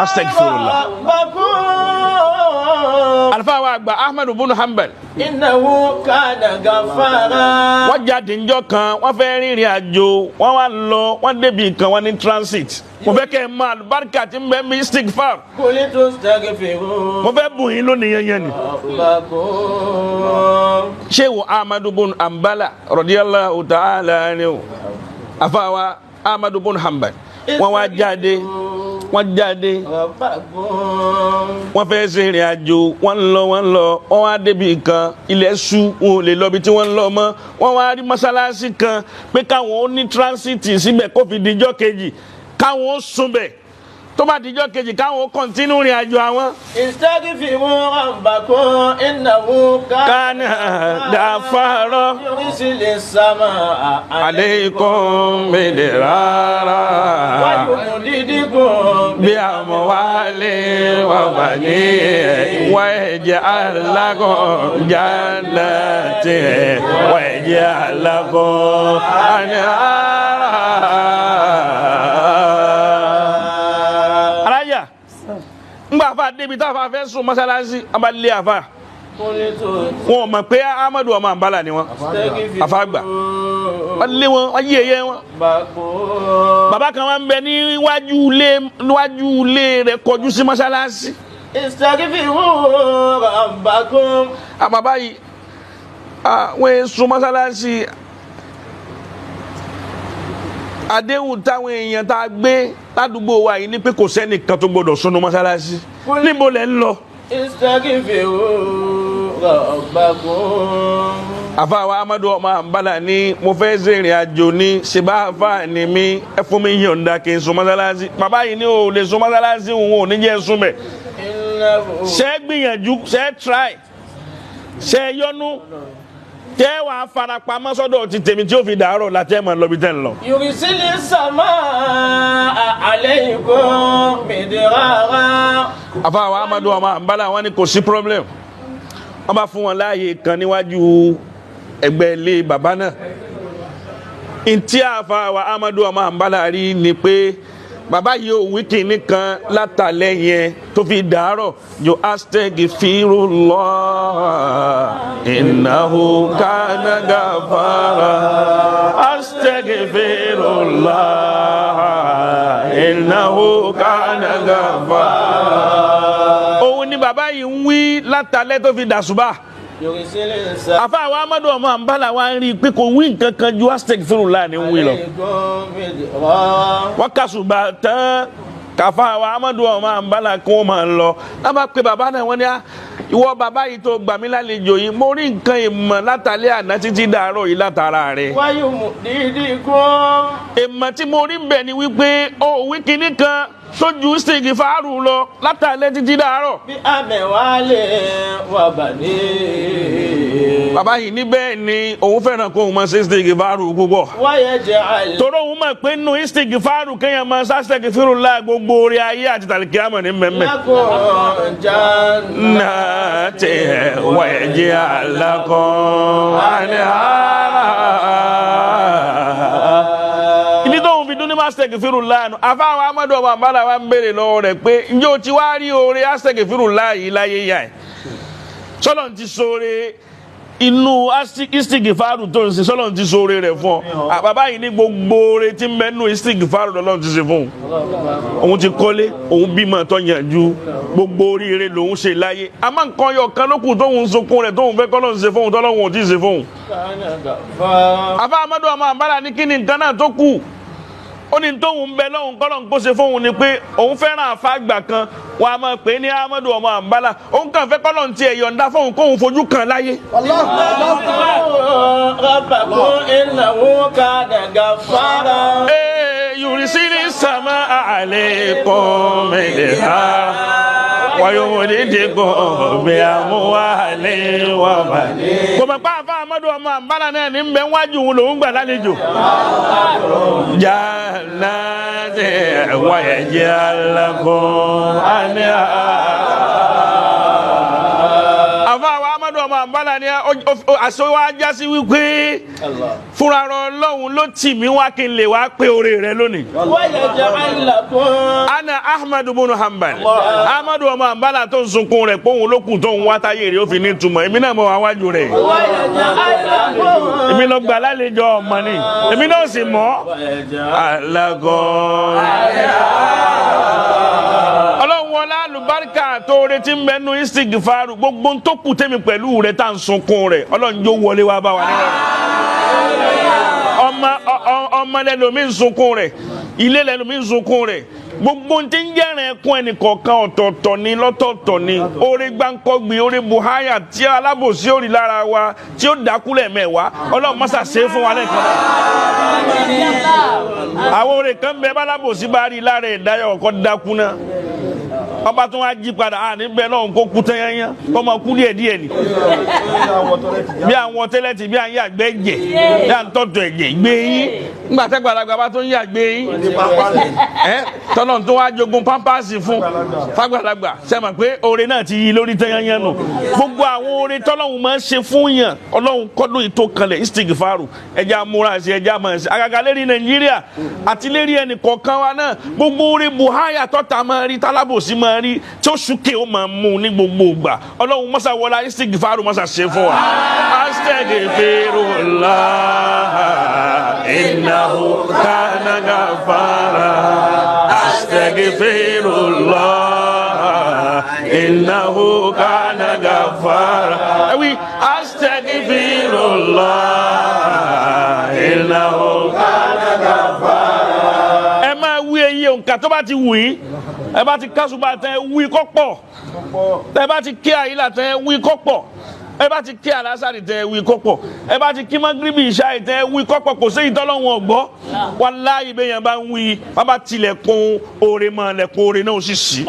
Astaghfirullah. Rabbakum. Àlùfáà wa àgbà Ahmadu bunu Hanbal. Innahu kana ghaffara. Wọ́n jáde ńjọ́ kan, wọ́n fẹ́ rìnrìn àjò, wọ́n wá lọ, wọ́n débi kan, wọ́n ní transit. Mo fẹ́ kẹ́ ẹ mọ àlùbáríkà tí ń bẹ istighfar. Qultu astaghfiru Mo fẹ́ bùn yín lónìí yẹn yẹn ni. rabbakum. Shehu Ahmadu bun Ambala radiyallahu ta'ala anhu, àfàwà Ahmadu bun Hanbal, wọ́n wá jáde, wọ́n jáde, Rabbakum. Wọ́n fẹ́ ṣe ìrìn àjò, wọ́n ń lọ, wọ́n ń lọ, wọ́n wá débi kan, ilẹ̀ ṣú, wọn ò lè lọ ibi tí wọ́n ń lọ mọ́. Wọ́n wá rí mọ́sálásí kan pé káwọn ó ní transit síbẹ̀ kó fi dijọ́ kejì, káwọn ó sùn bẹ̀, tó bá dijọ́ kejì, káwọn ó continue ìrìn àjò àwọn. Istaghfiru rabbakum innahu Kana ghaffara. Yursilis samaa Aleikum midrara. Wa yumdidukum Bí amwali wa bani wa yaj'al lakum jannati wa yaj'al lakum anhara. Alájà ngbà afa débi tá a fa fẹ́ sùn mọ́sálásí, a bá lé afa. Qultu Wọn ò mọ̀ pé Ahmadu ọmọ Àǹbálà ni wọn. astaghfiru Afa gbà, wọ́n lé wọn, wọ́n yí ẹyẹ wọn. Rabbakum. Bàbá kan wá ń bẹ níwájú ilé, níwájú ilé rẹ̀ kọjú sí mọ́sálásí. Istaghfiru rabbakum. À bàbá yìí, wọ́n yẹn sun mọ́sálásí. Àdéhùn táwọn èèyàn tá a gbé ládùúgbò wa yìí ni pé kò sẹ́nìkan tó gbọdọ̀ sunu mọ́sálásí. Níbo lẹ̀ ń lọ? Istaghfiru rabbakum. Àfàwọn Amadu ọmọ Àǹbálà ní mo fẹ́ ṣe ìrìn àjò ní ṣèbá àfà ni mí, ẹ fún mi yọ̀ǹda kí n sun mọ́sálásí. Bàbá yìí ní o lè sun mọ́sálásí, òun ò ní jẹ́ sun bẹ̀. Innahu Ṣe é gbìyànjú, ṣe é try, ṣe é yọnu, tẹ́ wàá farapamọ́ sọ́dọ̀ ti tèmi tí ó fi dàárọ̀ láti ẹ̀ mọ̀ lọ́bi tẹ́ ń lọ. Yursilis samaa alaykum midrara. Àfàwọn Amadu ọmọ Àǹbálà wọn ni kò sí problem. Wọ́n bá fún wọn láàyè kan níwájú ẹgbẹ́ ilé bàbá náà. Ntí àfàwọn Amadu ọmọ Àǹbálà rí ni pé bàbá yìí ò wí kìíní kan látàlẹ́ yẹn tó fi dàárọ̀ yóò astaghfirullah innahu kana ghaffara, astaghfirullah innahu kana ghaffara. Òun ni bàbá yìí ń wí látàlẹ́ tó fi dàsùbà. Yursilis samaa Àfàwọn Amadu ọmọ Àǹbálà wa ń rí i pé kò wí nǹkan kan ju astaghfirullah ní wí lọ. Alaykum midrara. Wọ́n kàṣùgbà tán, kàfà wa Amadu ọmọ Àǹbálà kí wọ́n máa lọ. Wọ́n bá pe bàbá náà, wọ́n ní á ìwọ bàbá yìí tó gbà mí lálejò yìí, mo rí nǹkan ìmọ̀ látàlẹ́ àná títí dàárọ̀ yìí látara rẹ̀. Wa yumdidukum. Ìmọ̀ tí mo rí bẹ̀ ni wípé ó wí kinní kan sójú stage fáárù lọ látàlẹ́ títí dàárọ̀. Bí amwali wa bani. Bàbá yìí ní bẹ́ẹ̀ ni, òun fẹ́ràn kóun máa ṣe stage fáárù púpọ̀. Wa yaj'al. Torí òun mọ̀ pé nínú stage fáárù kéèyàn máa sá fírù lá, gbogbo orí ayé àti tàlìkíámọ̀ ní mẹ́mẹ́. Lakum jannat. Nati waj'al lakum anhara. Ibi tóun fi dún ní astaghfirullah nù. Àfáwọn Amadu ọmọ Àǹbálà wa ń béèrè lọ́wọ́ rẹ̀ pé ǹjẹ́ o ti wá rí oore astaghfirullah yìí láyé yá ẹ̀? Sọ́lọ́n ti sóore inú istighfaru tó ń ṣe, sọ́lọ́n ti sóore rẹ̀ fún ọ. Bàbá yìí ní gbogbo oore tí ń bẹ nínú istighfaru lọ́lọ́run ti ṣe fún òun. Òun ti kọ́lé, òun bímọ tó yànjú, gbogbo oríire lòun ṣe láyé. Àmọ́ nǹkan yọ kan lókù tóun ń sunkún rẹ̀, tóun fẹ́ kọ́lọ́run ṣe fóun, tọ́lọ́run ò tí ì ṣe fóun. Kana ghaffara. Àfa Amadu ọmọ Àǹbálà ní kí ni nǹkan náà tó kù? Ó ní tóun bẹ lọ́hùn kọ́lọ́hún kó ṣe fóun ni pé òun fẹ́ràn àfa àgbà kan, wọn a máa pè é ní Amadu ọmọ Àǹbálà. Òun kàn fẹ́ kọ́lọ́hún tiẹ̀ yọ̀ǹda fóun kóun fojú kàn láyé. Rabbakum innahu kana ghaffara. Ee, yursili samaa alaykum midrara wa yumdidukum bi amwalin wa banin. Kò mọ̀ pé àfa Amadu ọmọ Àǹbálà náà ní bẹ́ẹ̀ wájú òun lòún gbà lálejò. Jannati wa yaj'al lakum anhara. Àfa àwọn Amadu. ọmọ àǹbálà ni àṣewá já sí wípé fúnra rọ Ọlọ́run ló tì mí wá kí n lè wá pé oore rẹ lónìí. Ana Ahmadu bunu Hanbal. Ahmadu ọmọ àǹbálà tó ń sunkún rẹ̀ pé òun ló kù tó ń wá táyé rẹ̀ ó fi ní ìtumọ̀ èmi náà mọ̀ wá wájú rẹ̀. Èmi lọ gbà lálejò ọmọ ni èmi náà sì mọ̀ alágọ̀. Ọlọ́run wọlá àlùbáríkà tó retí ń bẹnu istighfaru gbogbo tó kù tẹ́mi pẹ̀lú rẹ̀ tá à ń sunkún rẹ̀ Ọlọ́run yóò wọlé wá bá wa nínú. Ọmọ lẹ́nu mi ń sunkún rẹ̀, ilé lẹ́nu mi ń sunkún rẹ̀, gbogbo tí ń jẹ́rìn ẹkún ẹnìkọ̀ọ̀kan ọ̀tọ̀ọ̀tọ̀ ni lọ́tọ̀ọ̀tọ̀ ni. Oore gbáǹkọ́gbìn oore buhaya tí alábòsí ò rí lára wa tí ó dákúlẹ̀ mẹ́wàá Ọlọ́run mọ́sà ṣe é fún wa lẹ́ẹ̀kan náà. Àwọn oore kan bẹ bálábòsí bá rí lára ẹ̀dáyọ̀ ọkọ̀ dákú náà ọba tó wá jí padà à níbẹ̀ náà kó kú tẹ́yẹ́yẹ́ kó máa kú díẹ̀ díẹ̀ ni bí àwọn tẹ́lẹ̀tì bí à ń yàgbẹ́ ẹ̀jẹ̀ bí à ń tọ́tọ̀ ẹ̀jẹ̀ gbé yín ńgbà tẹ́gbàlagbà bá tó ń yàgbé yín ẹ tọ́nà tó wá jogun pampasì fún fàgbàlagbà sẹ́mà pé oore náà ti yí lórí tẹ́yẹ́yẹ́ nù. Gbogbo àwọn oore tọ́lọ́hún máa ń ṣe fún yàn Ọlọ́hun kọ́dún ìtò kanlẹ̀ istighfaru ẹja múra sí ẹja máa ṣe àgàgà lérí Nàìjíríà àti lérí ẹnì kọ̀ọ̀kan wa náà gbogbo oore buhaya tọ́ta máa rí tálábòsí máa rí tí ó súnkè ó máa mú ní gbogbo ìgbà Ọlọ́run mọ́sá wọlá istighfaru mọ́sá ṣe fún wa. Astaghfirullah innahu kana ghafara astaghfirullah innahu kana ghafara. Ẹ̀wí astaghfirullah innahu kana ghafara. Ẹ máa wí eyín òǹkà tó bá ti wù yín, ẹ bá ti kásùbà tán ẹ wí kọ́ pọ̀, ẹ bá ti kí àyílà tán ẹ wí kọ́ pọ̀, ẹ bá ti kí alásàrì tán ẹ wí kọ́ pọ̀, ẹ bá ti kí magribi ìṣáì tán ẹ wí kọ́ pọ̀, kò sí ìtọ́lọ́wọ̀n ọ̀gbọ́. Wàláhì bẹ́yẹn bá ń wí bàbá tilẹ̀kùn oore mọ́ lẹ̀kùn oore náà ó sì sí.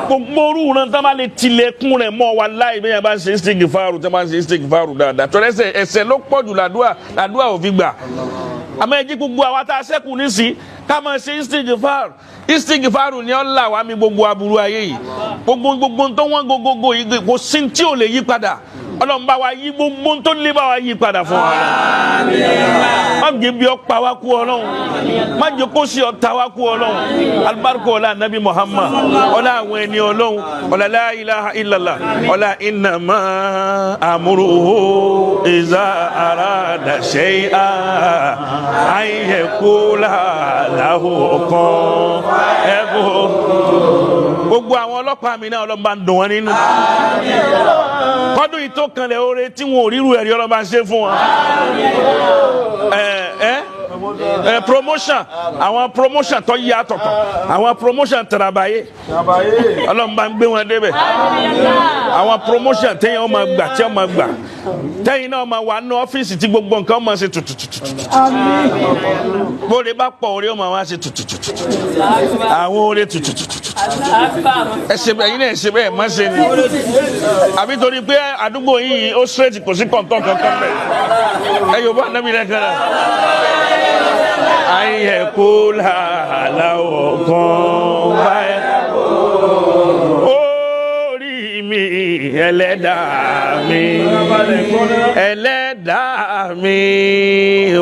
Gbogbo orú rẹ̀ tán bá lè tilẹ̀kùn rẹ̀ mọ́ wàláhì bẹ́yẹn bá ń ṣe istighfaru tán bá ń ṣe istighfaru dáadáa tọ́lá ẹsẹ̀ ló pọ̀ jù làdúà làdúà ò fi gbà. Àmọ́ ẹ jí gbogbo àwa tá a ṣẹ́kù nísìn ká máa ṣe istighfar. Istighfaru ni ó là wá mi gbogbo aburú ayé yìí, gbogbo gbogbo tó wọ́n gbogbogbò yìí kò sí tí ò lè yí padà. Ọlọ́run bá wa yí gbogbo tó lé bá wa yí padà fún wa. Má jẹ́ bí ó pa wá kú Ọlọ́run, má jẹ́ kó sí ọ̀tá wá kú Ọlọ́run. Alibarika ọlá anabi Muhammad, ọlá àwọn ẹni Ọlọ́run, ọlá la ilaha illallah, ọlá innama amruhu iza arada shay'an an yaqula lahu kun fayakun. Gbogbo àwọn ọlọ́pàá mi náà Ọlọ́run bá ń dùn wọn nínú. Kọ́dún yìí tó kanlẹ̀ oore tí wọn ò ríru ẹ̀rí Ọlọ́run bá ń ṣe fún wọn. Promotion, àwọn promotion tó yí àtọ̀tọ̀, àwọn promotion tẹ̀rabayé Ọlọ́run bá ń gbé wọn débẹ̀. Àwọn promotion téèyàn máa gbà tí wọ́n máa gbà tẹ́yìn náà máa wà nínú ọ́fíìsì tí gbogbo nǹkan máa ṣe tututututu. Bóore bá pọ̀ oore ó máa wá ṣe tututututu. Àwọn oore tututututu. Ẹ ṣe bẹ́ẹ̀ yín náà ẹ ṣe bẹ́ẹ̀ má ṣe ni. Àbí torí pé àdúgbò yìí ó straight kò sí kọ̀ǹtọ̀ kankan bẹ́ẹ̀. Ẹ yóò bá nábì lẹ́kan náà. Ayé kó làálàó kan báyìí. Orí mi ẹlẹ́dàá mi, ẹlẹ́dàá mi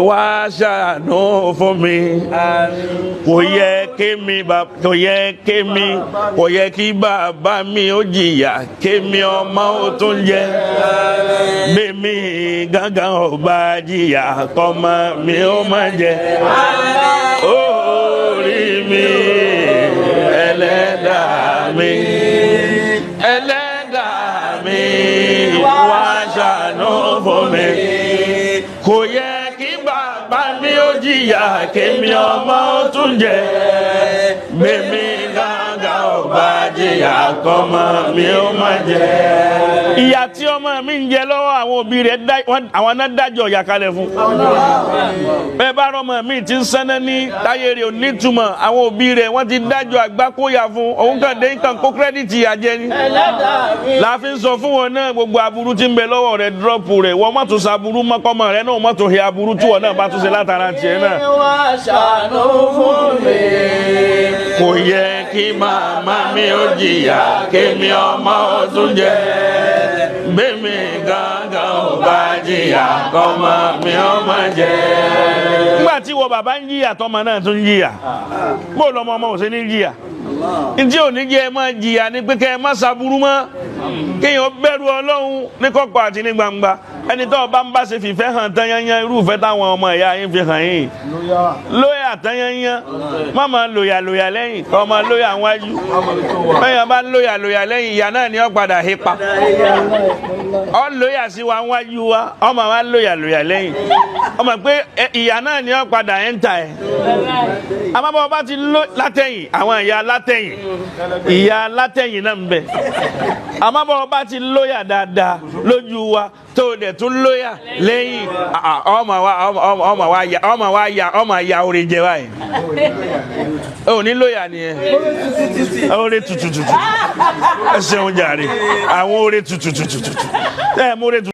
wá ṣàánú fún mi. Kò yẹ kémi kò yẹ kémi kò yẹ kí bàbá mi ó jìyà kémi ọmọ ó tún jẹ. Bẹ́mi gángan ò bá jìyà kọ́mọ mi ó má jẹ. Orí mi ẹlẹ́dàá mi, ẹlẹ́dàá mi wá ṣàánú fún mi. Kò yẹ kí bàbá mi ó jìyà kémi ọmọ ó tún jẹ. Bẹ́mi gángan ò bá jìyà kọ́mọ mi ó má jẹ. Ìyà tí ọmọ mi ń jẹ lọ́wọ́ àwọn òbí rẹ̀ àwọn náà dájọ́ ìyà kalẹ̀ fún. Bẹ́ẹ̀ bá rọmọ mi ti ń sẹ́nẹ́ ní táyé rẹ̀ ò nítumọ̀, àwọn òbí rẹ̀ wọ́n ti dájọ́ àgbákóyà fún. Òun kàn dé kàn kó kírẹ́dìtì ìyà jẹ ni. La fi ń sọ fún wọn náà gbogbo aburú tí ń bẹ lọ́wọ́ rẹ̀ dírọ́pù rẹ̀ wọ́n má tún sa aburú mọ́kọ́mọ́ rẹ̀ náà má tún he aburú tí wọn náà bá tún ṣe látara tiẹ̀ náà. Kò yẹ kí màmá mi ó jìyà kémi ọmọ ó tún jẹ. Bẹ́ẹ̀mi gángan ò bá jìyà, kọ́mọ mi ó má jẹ́. Nígbà tí wọ bàbá ń jìyà, tọmọ náà tún ń jìyà, bó lọmọ ọmọ ò ṣe ní jìyà? Ntí ò ní jẹ́ ẹ máa jìyà ni pé kẹ́ ẹ má ṣàbúrú mọ́, kéèyàn bẹ̀rù Ọlọ́run ní kọ̀kọ̀ àti ní gbangba. Ẹni tó bá ń bá ṣe fìfẹ́ hàn tán yányán, irúfẹ́ táwọn ọmọ ìyá yín fi hàn yín lóyà tán yányán, má máa lòyà lòyà lẹ́yìn, kọ́ máa lóyà wájú. Bẹ́ẹ̀ bá lóyà lòyà lẹ́yìn, ìyá náà ni ó padà hépa. Ọ lóyà sí wa wájú wa, ọmọ wa lóyà lòyà lẹ́yìn, ọmọ pé ìyá náà ni ó padà ẹ̀ ń ta ẹ̀. Àmọ́ bọ́ bá ti ló látẹ̀yìn, àwọn ìyá látẹ̀yìn, ìyá látẹ̀yìn náà ń bẹ. Àmọ́ bọ́ bá ti lóyà dáadáa lójú wa, tó o dẹ̀ tún lóyà lẹ́yìn, ọmọ wa ọmọ wa ya ọmọ wa ya ọmọ ya orin jẹ báyìí. Ò ní lóyà nìyẹn, oore tutututu. Ẹ ṣeun jàre, àwọn oore tututututu ẹ mú oore tutu.